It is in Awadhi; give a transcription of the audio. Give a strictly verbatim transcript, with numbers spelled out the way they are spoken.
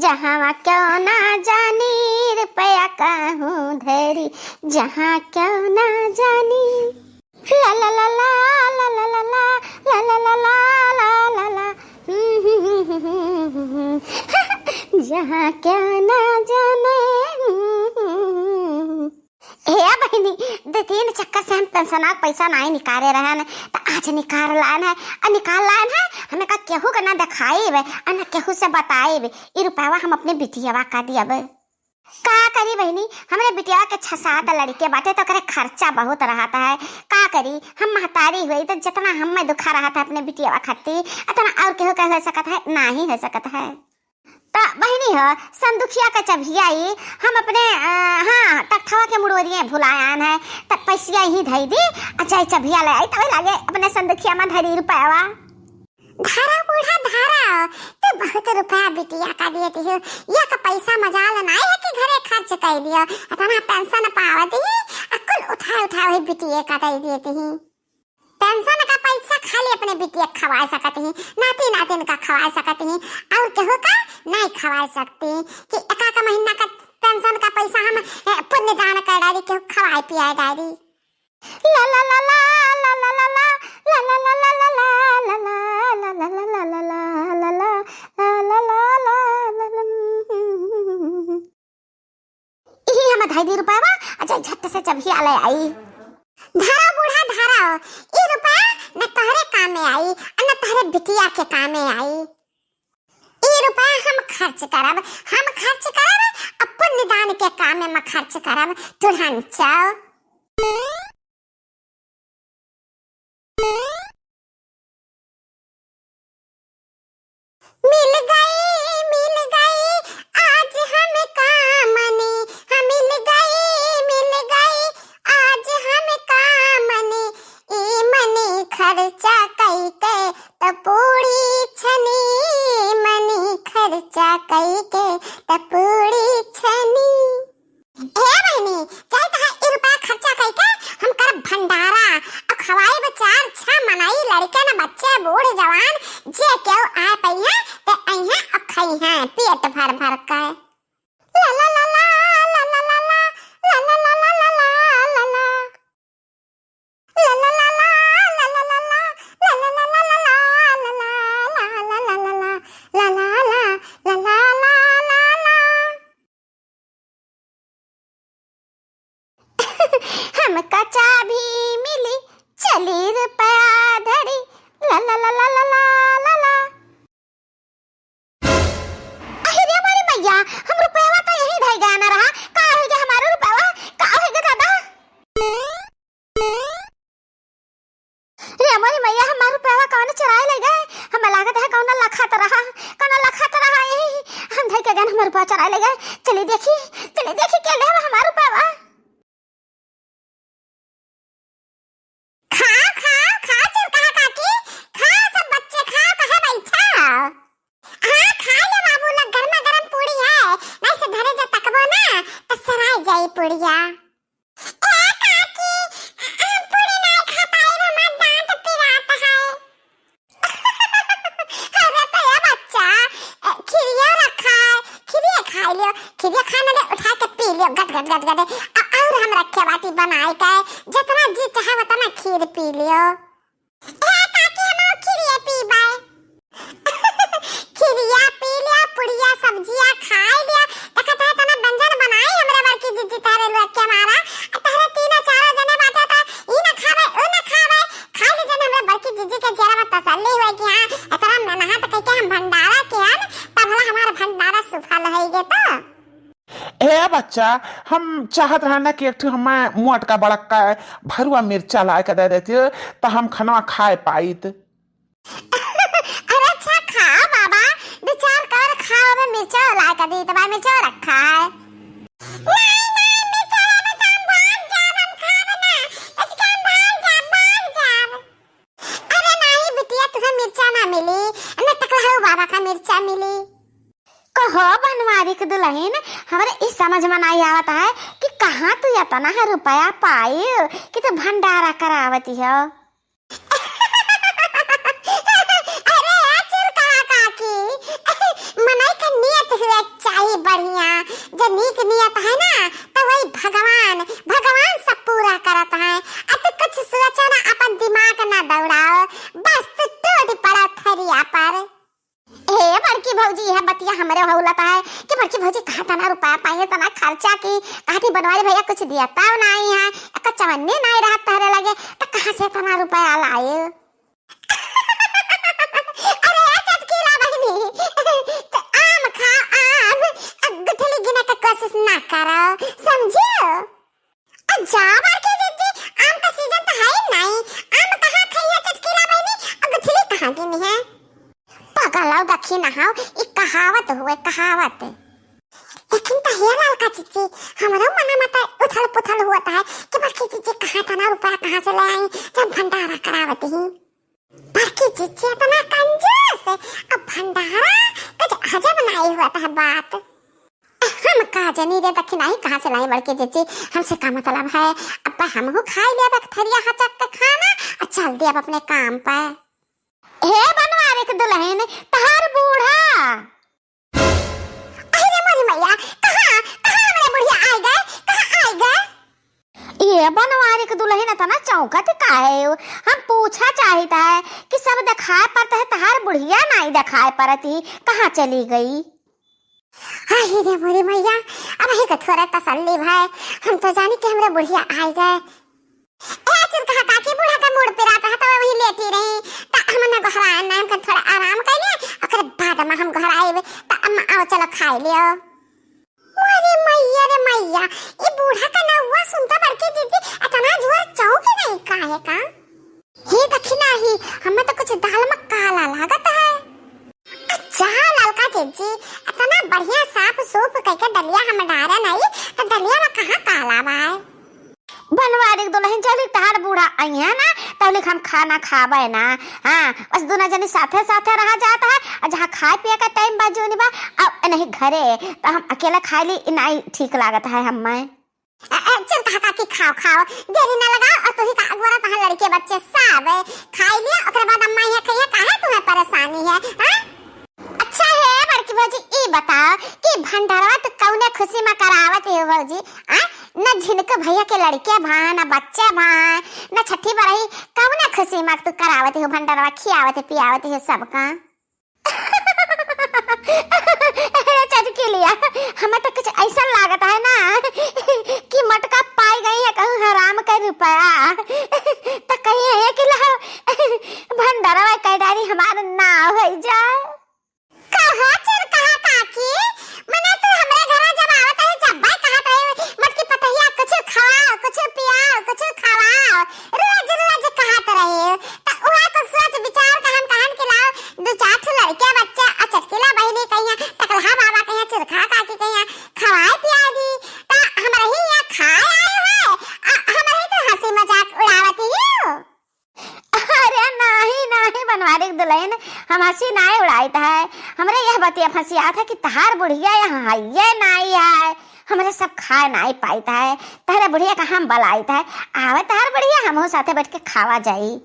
जहाँ क्यों ना जानी रुपया कहूँ धरी, जहाँ क्यों ना जानी। ला ला ला ला, ला ला ला ला, ला ला ला ला, ला ला ला। जहाँ क्यों ना जाने। हे बहिनी, दो तीन चक्कर से हम पेंशना के पैसा नाहीं निकारे रहन, त आज निकाल लान है, आ निकाल लान है, हमें का केहू के ना देखाइब, आ ना केहू से बताइब, ई रुपयवा हम अपने बिटियवा का दियब। का करी बहिनी, हमरे बिटिया के छह सात लड़के बाटे, त ओकरे खर्चा बहुत रहत है। का करी, हम महतारी हुई, त जितना हमें दुखा रहत है अपने बिटियवा खातिर, अतना और केहू के हो सकत है? नाहीं हो सकत है। त बहिनी हो, संदुखिया का चबिया ई हम अपने, अ, हाँ, तख्तवा के मुड़ोरिये भुलायान है, त पैसिया यहीं धई दी, आ चाहे चबिया ले आई, तबे लागे अपने संदुखिया में धरी रुपयवा। धरा बूढ़ा धरा, तू बहुत रुपया बिटिया का देती हो, या का पैसा मजाल नाई है कि घरे खर्च कर दियो, अपना पेंशन पावत ही, आ कुल उठा उठा वही बिटिया का दे देती ही। पेंशन का पैसा खाली अपने बिटिया खवा सकत ही, नाती नातिन का खवा सकत ही, और केहू का नाई खवा सकती कि एक एक महीना का पेंशन का पैसा हम, ए, पुण्य दान कर डाली, केहू खवाए पियाए डाली। ला ला ला ला, ला ला ला ला, ला ला ला ला। इही हम धई दी रुपयवा, आ जाई झट से चबिया ले आई। धरा बूढ़ा धरा, ई रुपया न तोहरे कामे आई, आ न तोहरे बिटिया के कामे आई। ई रुपया हम खर्च करब, हम खर्च करब, आ पुण्य दान के कामे में खर्च करब। तुरंत जाओ। मिल गई, मिल गई आज हम कामनी, हाँ, मिल गई, मिल गई आज हम कामनी, ई मनी खर्चा कई के त पूरी छनी, मनी खर्चा कई के त पूरी छनी। ए बहिनी, चाहे तहाँ ई रुपया खर्चा कई के हम करब भंडारा, अउ खवाइब चार छह मनई, लड़के न बच्चे, बूढ़ जवान, जे केहू आए पइहें, ते अइहें अउ खइहें पेट भर भर के। ला ला ला ला, ला ला ला ला, ला ला ला ला। हमका चाभी मिली, चली रुपया धरी, ला ला ला ला। अरे रे मोरी मैया, हम रुपयवा तो यहीं धई गया ना रहा। का होइगा हमारो रुपयवा? का होइगा दादा? रे मोरी मैया, हमार रुपयवा कौन चुराए ले गए? हमें लागत है कौन लखत रहा, कौन लखत रहा यही। हम धई के गन हमार रुपया चुराए ले गए। चली देखी, चली देखी के ले हमार रुपयवा। खाओ, खाओ, खाओ, चिरकहा काकी, खाओ सब बच्चे, खाओ, कहे बैठा हो? हाँ, खा ले बाबू लोग, गरमा गरम पूड़ी है, नहीं से धरे जे तकबो ना, तो सराय जाई पूड़िया। ए काकी, हम पूड़ी नहीं खा पाई, हमार दांत पिरात है। अरे तो ये बच्चा, अ, खिरिया रखा है, खिरिया खा लियो, खिरिया खाने ले उठा के पी लियो, गट, गट, गट, गट। अ-, और हम रखे बाटी बनाए के, जितना जी चाहे उतना खीर पी लियो। ए काकी, हम खिरिया पीबे। खिरिया पी लियो, पुड़िया सब्जिया खा लियो। देखा तो तना व्यंजन बनाई हमरे बड़की जिज्जी तारे लुआ के मारा। आ तहरे तीनों चारों जने बाटे तो ई ना खावे, ऊ ना खावे। खाई लीजिए ना, हमरे बड़की जीजी के जियरा में तसल्ली हुए कि हाँ, इतना मेहनत करके हम भंडारा किहन, तब भला हमार भंडारा सुफल होइगे तो। ए बच्चा, हम चाहत रहन ना कि एक ठो हमें मोटका बड़का भरुआ मिर्चा लाए के दे देती, तो हम खनवा खाए पाइत। अरे अच्छा, खाओ बाबा, विचार कर खाओ, अबे मिर्चा लाए के दी, तो भाई मिर्चा रखा है। नहीं, नहीं, मिर्चा में तो हम भाग जाब, हम खाब ना, इसके हम भाग जाब, भाग जाब। अरे नाहीं बिटिया, तुहे मिर्चा ना मिली, न टकलहू बाबा का मिर्चा मिली। कहो बनवारी के दुलहिन, हमरे ई समझ में नाहीं आवत है कि कहाँ तू इतना है रुपया पाई कि तू भंडारा करावती हो। अरे ए चिरकहा काकी, मनई के नियत हुए बढ़िया, जे नीक नियत है ना, तो वही भगवान, भगवान सब पूरा करत है। आ तू कुछ सोचो ना, अपन दिमाग ना दौड़ाओ, बस तू टूट पड़ो थरिया पर। हे बड़की भौजी, यह बतिया हमरे हौलत है कि बड़की भौजी कहाँ तना रुपया पाई है, तना खर्चा की, कहाँ थी बनवारी भैया कुछ दिया तब ना आई है, एक चवन्नी ना आई रहत तहरे लगे, तो कहाँ से तना रुपया लाए? अरे ए चटकीला बहिनी, त आम खाओ आम, अब गुठली गिने के कोशिश ना करो, समझियो? आ जा बड़की जिज्जी, आम का सीजन तो है ही नहीं, आम कहाँ खाइए चटकीला बहिनी, और गुठली कहाँ गिनी है? पगल हो दखी ना हो, ई कहावत हुए कहावत। लेकिन तो हे ललका जिज्जी, हमरो मना मत उथल पुथल हुआ है कि बड़की जिज्जी कहाँ तना रुपया कहाँ से ले आई, जब भंडारा करावत ही। बड़की जिज्जी इतना कंजूस, अब भंडारा कुछ अजब नाई हुआ था बात। हम का जनी रे दखिनाही कहाँ से लाई बड़की जिज्जी, हमसे का मतलब है। अब हमहू खाई ले अब एक थरिया हचक के खाना और चल दे अब अपने काम पर। हे बनवारी के दुल्हन, तहार बूढ़ा। अरे मोरी मैया, कहाँ, कहाँ हमरे बुढ़िया आइ गए, कहाँ आइ गए? ये बनवारी के दुल्हन इतना चौंकत काहे हो? हम पूछा चाहित है कि सब देखाए पड़त है, तहार बुढ़िया नाई देखाए पड़त ही, कहाँ चली गई? अरे रे मोरी मैया, अब ही का थोड़ा तसल्ली भाई, हम तो जानी कि हमरे बुढ़िया आइ गए। ए, चुरकहा काकी, बूढ़ा का मूड़ पिरात रहा, तो वही लेटी रही। त हमने गोहराए ना, हमके थोड़ा आराम कर ले, ओकरे बाद में हम गोहराए। त अम्मा, आओ, चलो, खाए लियो। अरे मैया रे मैया, ई बूढ़ा का नौवा सुनता बड़की जिज्जी, इतना जोर चौंकी नहीं काहे का? हे दखिनाही, हमें तो कुछ दाल में काला लागत है। अच्छा, ललका जिज्जी, इतना बढ़िया साफ सूफ कइके दलिया हम डारे नहीं, तो दलिया में कहाँ काला बा? बनवारी के दुल्हन, जौली तहार बूढ़ा अइहे ना, तौली हम खाना खाबे ना। हाँ, बस दुनो जनी साथे साथे रहा जात है, और जहाँ खाए पिए का टाइम बा जौनी बा, अब नहीं घरे, तो हम अकेले खाए ली, नाई ठीक लागत है हमें। अ, अ, चुरकहा काकी, खाओ, खाओ, देरी ना लगाओ, और तुही का अगोरा तहार लड़के बच्चे सब खाई लिया, ओकरे बाद अम्मा यहाँ खाइए, काहे तुम्हें परेशानी है, हाँ? अच्छा है बड़की भौजी, ई बताओ कि भंडारवा तू कौने खुशी में करावत हो भौजी, आ? न झिनक भैया के लड़के भा, न बच्चे भा, न छठी बरही, कौने खुशी में तू करावत हो भंडारवा, खियावत पियावत हो सबका? अरे चटकीलिया, हमें तो कुछ ऐसा लागत है ना कि मटका पाई गई है कहूँ हराम का रुपया, तो कहीं है कि ला भंडारवा कै डारी हमार ना हो जाए। कहा चुरकहा काकी, मने तू हमरे घरा जब आवत है, जब भाई कहत रहे, "मटकी पतहिया कुछ खवाओ, कुछ पियाओ, कुछ खवाओ," रोज रोज कहत रहे। त उहे कुछ सोच विचार के हम कहन कि लाओ, दू चार ठो लड़के बच्चे आ चटकीला बहिनी कहिया, टकलहा बाबा कहिया, चुरकहा काकी कहिया, खवाए पियाए दी। त हमरे ही यहाँ खाए आए है, आ हमरे ही तो हंसी मजाक उड़ावत ही हो। अरे नाही, नाही बनवारी के दुल्हन, हम हंसी नाही उड़ाइत है। हमरे यह बतिया फंसियात है कि तहार बुढ़िया यहाँ हइये नाही है, हमरे सब खाए नाही पाइत है। तहरे बुढ़िया का हम बलाइत है, आवे तहार बुढ़िया, हमहू साथे बैठ के खावा जाई।